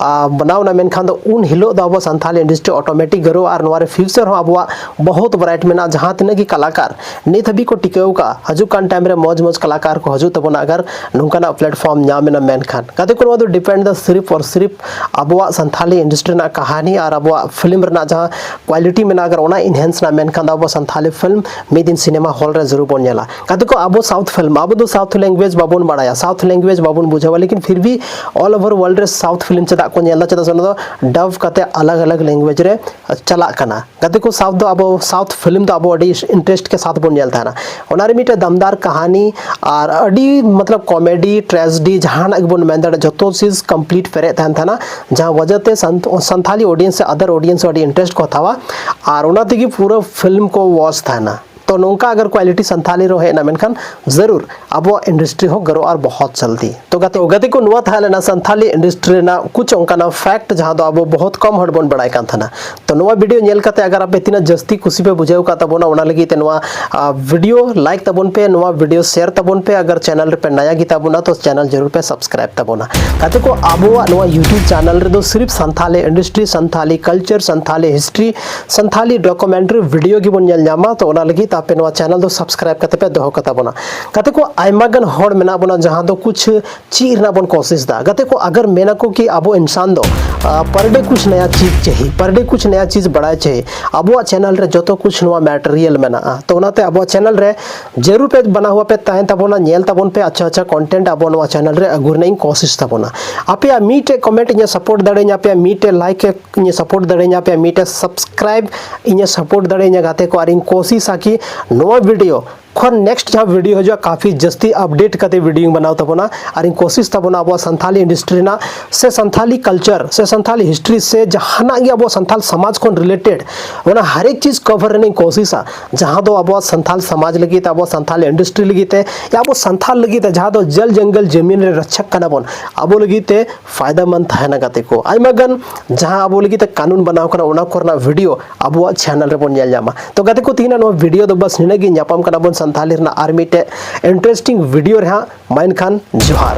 ᱵᱮᱱᱟᱣ ᱮᱱᱟ, ᱢᱮᱱᱠᱷᱟᱱ ᱫᱚ ᱩᱱ ᱦᱤᱞᱳᱜ ᱫᱚ ᱟᱵᱚ ᱥᱟᱱᱛᱷᱟᱞᱤ ᱤᱱᱰᱟᱥᱴᱨᱤ ᱚᱴᱳᱢᱮᱴᱤᱠ ᱜᱨᱳᱜᱼᱟ ᱟᱨ ᱱᱚᱣᱟ ᱨᱮ ᱯᱷᱤᱭᱩᱪᱟᱨ ᱦᱚᱸ ᱟᱵᱚᱣᱟᱜ ᱵᱚᱦᱩᱛ ᱵᱨᱟᱭᱤᱴ ᱢᱮᱱᱟᱜᱼᱟ᱾ ᱡᱟᱦᱟᱸ ᱛᱤᱱᱟᱹᱜ ᱜᱮ ᱠᱟᱞᱟᱠᱟᱨ ᱱᱤᱛ ᱦᱟᱹᱵᱤᱡ ᱠᱚ ᱴᱤᱠᱟᱹᱣ ᱠᱟᱜᱼᱟ, ᱦᱤᱡᱩᱜ ᱠᱟᱱ ᱴᱟᱭᱤᱢ ᱨᱮ ᱢᱚᱡᱽ ᱢᱚᱡᱽ ᱠᱟᱞᱟᱠᱟᱨ ᱠᱚ ᱦᱤᱡᱩᱜ ᱛᱟᱵᱚᱱᱟ ᱟᱜᱟᱨ ᱱᱚᱝᱠᱟᱱᱟᱜ ᱯᱞᱮᱴᱯᱷᱚᱨᱢ ᱧᱟᱢ ᱮᱱᱟ ᱢᱮᱱᱠᱷᱟᱱ᱾ ᱜᱟᱛᱮ ᱠᱚ, ᱱᱚᱣᱟ ᱫᱚ ᱰᱤᱯᱮᱱᱰ ᱫᱟ ᱥᱤᱨᱤᱯ ᱚᱨ ᱥᱤᱨᱤᱯ ᱟᱵᱚᱣᱟᱜ ᱥᱟᱱᱛᱷᱟᱞᱤ ᱤᱱᱰᱟᱥᱴᱨᱤ ᱨᱮᱱᱟᱜ ᱠᱟᱹᱦᱱᱤ ᱟᱨ ᱟᱵᱚᱣᱟᱜ ᱯᱷᱤᱞᱢ ᱨᱮᱱᱟᱜ ᱡᱟᱦᱟᱸ ᱠᱣᱟᱞᱤᱴᱤ ᱢᱮᱱᱟᱜᱼᱟ, ᱟᱜᱟᱨ ᱚᱱᱟ ᱤᱱᱦᱮᱱᱥ ᱮᱱᱟ ᱢᱮᱱᱠᱷᱟᱱ ᱫᱚ ᱟᱵᱚ ᱥᱟᱱᱛᱷᱟᱞᱤ ᱯᱷᱤᱞᱢ ᱢᱤᱫ ᱫᱤᱱ ᱥᱤᱱᱮᱢᱟ ᱦᱚᱞ ᱨᱮ ᱡᱟᱹᱨᱩᱲ ᱵᱚᱱ ᱧᱮᱞᱟ᱾ ᱜᱟᱛᱮ ᱠᱚ, ᱟᱵᱚ ᱥᱟᱣᱩᱛᱷ ᱯᱷᱤᱞᱢ, ᱟᱵᱚ ᱫᱚ ᱥᱟᱣᱩᱛᱷ ᱞᱮᱝᱜᱩᱭᱮᱡᱽ ᱵᱟᱵᱚᱱ ᱵᱟᱲᱟᱭᱟ, ᱥᱟᱣᱩᱛᱷ ᱞᱮᱝᱜᱩᱭᱮᱡᱽ ᱵᱟᱵᱚᱱ ᱵᱩᱡᱷᱟᱹᱣᱟ, ᱞᱮᱠᱤᱱ ᱯᱷᱤᱨ ᱵᱷᱤ ᱚᱞ ᱳᱵᱷᱟᱨ ᱣᱟᱨᱞᱰ ᱨᱮ ᱥᱟᱣᱩᱛᱷ ᱯᱷᱤᱞᱢ ᱪᱮᱫᱟᱜ ᱠᱚ ᱧᱮᱞ ᱮᱫᱟ? ᱪᱮᱫᱟᱜ ᱥᱮ ᱚᱱᱟ ᱫᱚ ᱰᱟᱵ ᱠᱟᱛᱮ ᱟᱞᱟᱜᱽ ᱟᱞᱟᱜᱽ ᱞᱮᱝᱜᱩᱭᱮᱡᱽ ᱨᱮ ᱪᱟᱞᱟᱜ ᱠᱟᱱᱟ᱾ ᱜᱟᱛᱮ ᱠᱚ, ᱥᱟᱣᱩᱛᱷ ᱫᱚ ᱟᱵᱚ ᱥᱟᱣᱩᱛᱷ ᱯᱷᱤᱞᱢ ᱫᱚ ᱟᱵᱚ ᱟᱹᱰᱤ ᱤᱱᱴᱟᱨᱮᱥᱴ ᱠᱮ ᱥᱟᱛᱷ ᱵᱚᱱ ᱧᱮᱞ ᱛᱟᱦᱮᱱᱟ᱾ ᱚᱱᱟ ᱨᱮ ᱢᱤᱫᱴᱮᱱ ᱫᱟᱢᱫᱟᱨ ᱠᱟᱹᱦᱱᱤ ᱟᱨ ᱟᱹᱰᱤ ᱢᱚᱛᱞᱚᱵ ᱠᱚᱢᱮᱰᱤ, ᱴᱨᱮᱡᱮᱰᱤ, ᱡᱟᱦᱟᱱᱟᱜ ᱜᱮᱵᱚᱱ ᱢᱮᱱ ᱫᱟᱲᱮᱭᱟᱜᱼᱟ, ᱡᱚᱛᱚ ᱪᱤᱡᱽ ᱠᱚᱢᱯᱞᱤᱴ ᱯᱮᱨᱮᱡ ᱛᱟᱦᱮᱱ ᱛᱟᱦᱮᱱᱟ᱾ ᱡᱟᱦᱟᱸ ᱣᱟᱡᱟ ᱛᱮ ᱥᱟᱱ-, ᱥᱟᱱᱛᱷᱟᱞᱤ ᱚᱰᱤᱭᱮᱱᱥ ᱥᱮ ᱟᱫᱟᱨ ᱚᱰᱤᱭᱮᱱᱥ ᱟᱹᱰᱤ ᱤᱱᱴᱟᱨᱮᱥᱴ ᱠᱚ ᱦᱟᱛᱟᱣᱟ ᱟᱨ ᱚᱱᱟ ᱛᱮᱜᱮ ᱯᱩᱨᱟᱹ ᱯᱷᱤᱞᱢ ᱠᱚ ᱣᱟᱪ ᱛᱟᱦᱮᱱᱟ᱾ ᱛᱚ ᱱᱚᱝᱠᱟ ᱟᱜᱟᱨ ᱠᱣᱟᱞᱤᱴᱤ ᱥᱟᱱᱛᱷᱟᱞᱤ ᱨᱮ ᱦᱮᱡ ᱮᱱᱟ, ᱢᱮᱱᱠᱷᱟᱱ ᱡᱟᱹᱨᱩᱲ ᱟᱵᱚᱣᱟᱜ ᱤᱱᱰᱟᱥᱴᱨᱤ ᱦᱚᱸ ᱜᱨᱳᱜᱼᱟ ᱟᱨ ᱵᱚᱦᱩᱛ ᱡᱚᱞᱫᱤ᱾ ᱛᱚ ᱜᱟᱛᱮ, ᱜᱟᱛᱮ ᱠᱚ, ᱱᱚᱣᱟ ᱛᱟᱦᱮᱸ ᱞᱮᱱᱟ ᱥᱟᱱᱛᱷᱟᱞᱤ ᱤᱱᱰᱟᱥᱴᱨᱤ ᱨᱮᱱᱟᱜ ᱠᱩᱪ ᱚᱱᱠᱟᱱᱟᱜ ᱯᱷᱮᱠᱴ, ᱡᱟᱦᱟᱸ ᱫᱚ ᱟᱵᱚ ᱵᱚᱦᱩᱛ ᱠᱚᱢ ᱦᱚᱲ ᱵᱚᱱ ᱵᱟᱲᱟᱭ ᱠᱟᱱ ᱛᱟᱦᱮᱱᱟ᱾ ᱛᱚ ᱱᱚᱣᱟ ᱵᱷᱤᱰᱤᱭᱳ ᱧᱮᱞ ᱠᱟᱛᱮ ᱟᱜᱟᱨ ᱟᱯᱮ ᱛᱤᱱᱟᱹᱜ ᱡᱟᱹᱥᱛᱤ ᱠᱩᱥᱤ ᱯᱮ ᱵᱩᱡᱷᱟᱹᱣ ᱠᱟᱫ ᱛᱟᱵᱚᱱᱟ, ᱚᱱᱟ ᱞᱟᱹᱜᱤᱫ ᱛᱮ ᱱᱚᱣᱟ ᱵᱷᱤᱰᱤᱭᱳ ᱞᱟᱭᱤᱠ ᱛᱟᱵᱚᱱ ᱯᱮ, ᱱᱚᱣᱟ ᱵᱷᱤᱰᱤᱭᱳ ᱥᱮᱭᱟᱨ ᱛᱟᱵᱚᱱ ᱯᱮ᱾ ᱟᱜᱟᱨ ᱪᱮᱱᱮᱞ ᱨᱮᱯᱮ ᱱᱟᱭᱟ ᱜᱮ ᱛᱟᱵᱚᱱᱟ, ᱛᱚ ᱪᱮᱱᱮᱞ ᱡᱟᱹᱨᱩᱲ ᱯᱮ ᱥᱟᱵᱥᱠᱨᱟᱭᱤᱵ ᱛᱟᱵᱚᱱᱟ᱾ ᱜᱟᱛᱮ ᱠᱚ, ᱟᱵᱚᱣᱟᱜ ᱱᱚᱣᱟ ᱭᱩᱴᱩᱵᱽ ᱪᱮᱱᱮᱞ ᱨᱮᱫᱚ ᱥᱤᱨᱤᱯ Santhali industry, Santhali culture, Santhali history, Santhali documentary video ᱜᱮᱵᱚᱱ ᱧᱮᱞ ᱧᱟᱢᱟ᱾ ᱛᱚ ᱚᱱᱟ ᱞᱟᱹᱜᱤᱫ ᱛᱮ ᱟᱯᱮ ᱱᱚᱣᱟ ᱪᱮᱱᱮᱞ ᱫᱚ ᱥᱟᱵᱥᱠᱨᱟᱭᱤᱵ ᱠᱟᱛᱮ ᱯᱮ ᱫᱚᱦᱚ ᱠᱟᱛᱟ ᱵᱚᱱᱟ᱾ ᱜᱟᱛᱮ ᱠᱚ, ᱟᱭᱢᱟ ᱜᱟᱱ ᱦᱚᱲ ᱢᱮᱱᱟᱜ ᱵᱚᱱᱟ ᱡᱟᱦᱟᱸ ᱫᱚ ᱠᱩᱪᱷ ᱪᱮᱫ ᱨᱮᱱᱟᱜ ᱵᱚᱱ ᱠᱳᱥᱤᱥ ᱫᱟ᱾ ᱜᱟᱛᱮ ᱠᱚ, ᱟᱜᱟᱨ ᱢᱮᱱᱟ ᱠᱚ ᱠᱤ ᱟᱵᱚ ᱤᱱᱥᱟᱱ ᱫᱚ ᱯᱟᱨ ᱰᱮ ᱠᱩᱪᱷ ᱱᱟᱭᱟ ᱪᱤᱡᱽ ᱪᱟᱦᱤ, ᱯᱟᱨ ᱰᱮ ᱠᱩᱪᱷ ᱱᱟᱭᱟ ᱪᱤᱡᱽ ᱵᱟᱲᱟᱭ ᱪᱟᱦᱤ, ᱟᱵᱚᱣᱟᱜ ᱪᱮᱱᱮᱞ ᱨᱮ ᱡᱚᱛᱚ ᱠᱩᱪᱷ ᱱᱚᱣᱟ ᱢᱮᱴᱮᱨᱤᱭᱟᱞ ᱢᱮᱱᱟᱜᱼᱟ᱾ ᱛᱚ ᱚᱱᱟᱛᱮ ᱟᱵᱚᱣᱟᱜ ᱪᱮᱱᱮᱞ ᱨᱮ ᱡᱟᱹᱨᱩᱲ ᱯᱮ ᱵᱟᱱᱟ ᱦᱩᱭᱟ ᱯᱮ ᱛᱟᱦᱮᱱ ᱛᱟᱵᱚᱱᱟ, ᱧᱮᱞ ᱛᱟᱵᱚᱱ ᱯᱮ, ᱟᱪᱪᱷᱟ ᱟᱪᱪᱷᱟ ᱠᱚᱱᱴᱮᱱᱴ ᱟᱵᱚ ᱱᱚᱣᱟ ᱪᱮᱱᱮᱞ ᱨᱮ ᱟᱹᱜᱩ ᱨᱮᱱᱟᱜ ᱤᱧ ᱠᱳᱥᱤᱥ ᱛᱟᱵᱚᱱᱟ᱾ ᱟᱯᱮᱭᱟᱜ ᱢᱤᱫᱴᱮᱡ ᱠᱚᱢᱮᱱᱴ ᱤᱧᱮ ᱥᱟᱯᱳᱨᱴ ᱫᱟᱲᱮᱭᱟᱹᱧᱟ, ᱟᱯᱮᱭᱟᱜ ᱢᱤᱫᱴᱮᱡ ᱞᱟᱭᱤᱠ ᱮ ᱤᱧᱮ ᱥᱟᱯᱳᱨᱴ ᱫᱟᱲᱮᱭᱟᱹᱧᱟ, ᱟᱯᱮᱭᱟᱜ ᱢᱤᱫᱴᱮᱡ ᱥᱟᱵᱥᱠᱨᱟᱭᱤᱵ ᱤᱧᱮ ᱥᱟᱯᱳᱨᱴ ᱫᱟᱲᱮᱭᱟᱹᱧᱟ᱾ ᱜᱟᱛᱮ ᱠᱚ, ᱟᱨ ᱤᱧ ᱠᱳᱥᱤᱥᱟ ᱠᱤ ᱱᱚᱣᱟ ᱵᱷᱤᱰᱤᱭᱳ ᱠᱷᱚᱱ ᱱᱮᱠᱥᱴ ᱡᱟᱦᱟᱸ ᱵᱷᱤᱰᱤᱭᱳ ᱦᱤᱡᱩᱜᱼᱟ, ᱠᱟᱯᱷᱤ ᱡᱟᱹᱥᱛᱤ ᱟᱯᱰᱮᱴ ᱠᱟᱛᱮ ᱵᱷᱤᱰᱤᱭᱳᱧ ᱵᱮᱱᱟᱣ ᱛᱟᱵᱚᱱᱟ᱾ ᱟᱨᱤᱧ ᱠᱳᱥᱤᱥ ᱛᱟᱵᱚᱱᱟ ᱟᱵᱚᱣᱟᱜ ᱥᱟᱱᱛᱷᱟᱞᱤ ᱤᱱᱰᱟᱥᱴᱨᱤ ᱨᱮᱱᱟᱜ ᱥᱮ ᱥᱟᱱᱛᱷᱟᱞᱤ ᱦᱤᱥᱴᱨᱤ ᱥᱮ ᱡᱟᱦᱟᱱᱟᱜ ᱜᱮ ᱟᱵᱚ ᱥᱟᱱᱛᱷᱟᱞ ᱥᱚᱢᱟᱡᱽ ᱠᱷᱚᱱ ᱨᱤᱞᱮᱴᱮᱰ ᱚᱱᱟ ᱦᱟᱨᱮᱠ ᱪᱤᱡᱽ ᱠᱚᱵᱷᱟᱨ ᱨᱮᱱᱟᱜ ᱤᱧ ᱠᱳᱥᱤᱥᱟ, ᱡᱟᱦᱟᱸ ᱫᱚ ᱟᱵᱚᱣᱟᱜ ᱥᱟᱱᱛᱷᱟᱞ ᱥᱚᱢᱟᱡᱽ ᱞᱟᱹᱜᱤᱫ ᱛᱮ, ᱟᱵᱚ ᱥᱟᱱᱛᱷᱟᱞ ᱤᱱᱰᱟᱥᱴᱨᱤ ᱞᱟᱹᱜᱤᱫ ᱛᱮ, ᱟᱵᱚ ᱥᱟᱱᱛᱷᱟᱞ ᱞᱟᱹᱜᱤᱫ ᱛᱮ, ᱡᱟᱦᱟᱸ ᱫᱚ ᱡᱚᱞ ᱡᱚᱝᱜᱚᱞ ᱡᱟᱢᱤᱱ ᱨᱮ ᱨᱚᱠᱷᱚᱠ ᱠᱟᱱᱟ ᱵᱚᱱ, ᱟᱵᱚ ᱞᱟᱹᱜᱤᱫ ᱛᱮ ᱯᱷᱟᱭᱫᱟ ᱢᱟᱱ ᱛᱟᱦᱮᱱᱟ ᱜᱟᱛᱮ ᱠᱚ᱾ ᱟᱭᱢᱟ ᱜᱟᱱ ᱡᱟᱦᱟᱸ ᱟᱵᱚ ᱞᱟᱹᱜᱤᱫ ᱛᱮ ᱠᱟᱹᱱᱩᱱ ᱵᱮᱱᱟᱣ ᱠᱟᱱᱟ, ᱚᱱᱟ ᱠᱚᱨᱮᱱᱟᱜ ᱵᱷᱤᱰᱤᱭᱳ ᱟᱵᱚᱣᱟᱜ ᱪᱮᱱᱮᱞ ᱨᱮᱵᱚᱱ ᱧᱮᱞ ᱧᱟᱢᱟ᱾ ᱛᱚ ᱜᱟᱛᱮ ᱠᱚ, ᱛᱮᱦᱮᱧᱟᱜ ᱱᱚᱣᱟ ᱵᱷᱤᱰᱤᱭᱳ ᱫᱚ ᱵᱟᱥ ᱱᱤᱱᱟᱹᱜ ᱜᱮ᱾ ᱧᱟᱯᱟᱢ ᱠᱟᱱᱟ ᱵᱚᱱ ᱥᱟᱱᱛᱷᱟᱞᱤ ᱨᱮᱱᱟᱜ ᱟᱨ ᱢᱤᱫᱴᱮᱡ ᱤᱱᱴᱟᱨᱮᱥᱴᱤᱝ ᱵᱷᱤᱰᱤᱭᱳ ᱨᱮ ᱦᱟᱸᱜ᱾ ᱢᱟ ᱮᱱᱠᱷᱟᱱ ᱡᱚᱦᱟᱨ᱾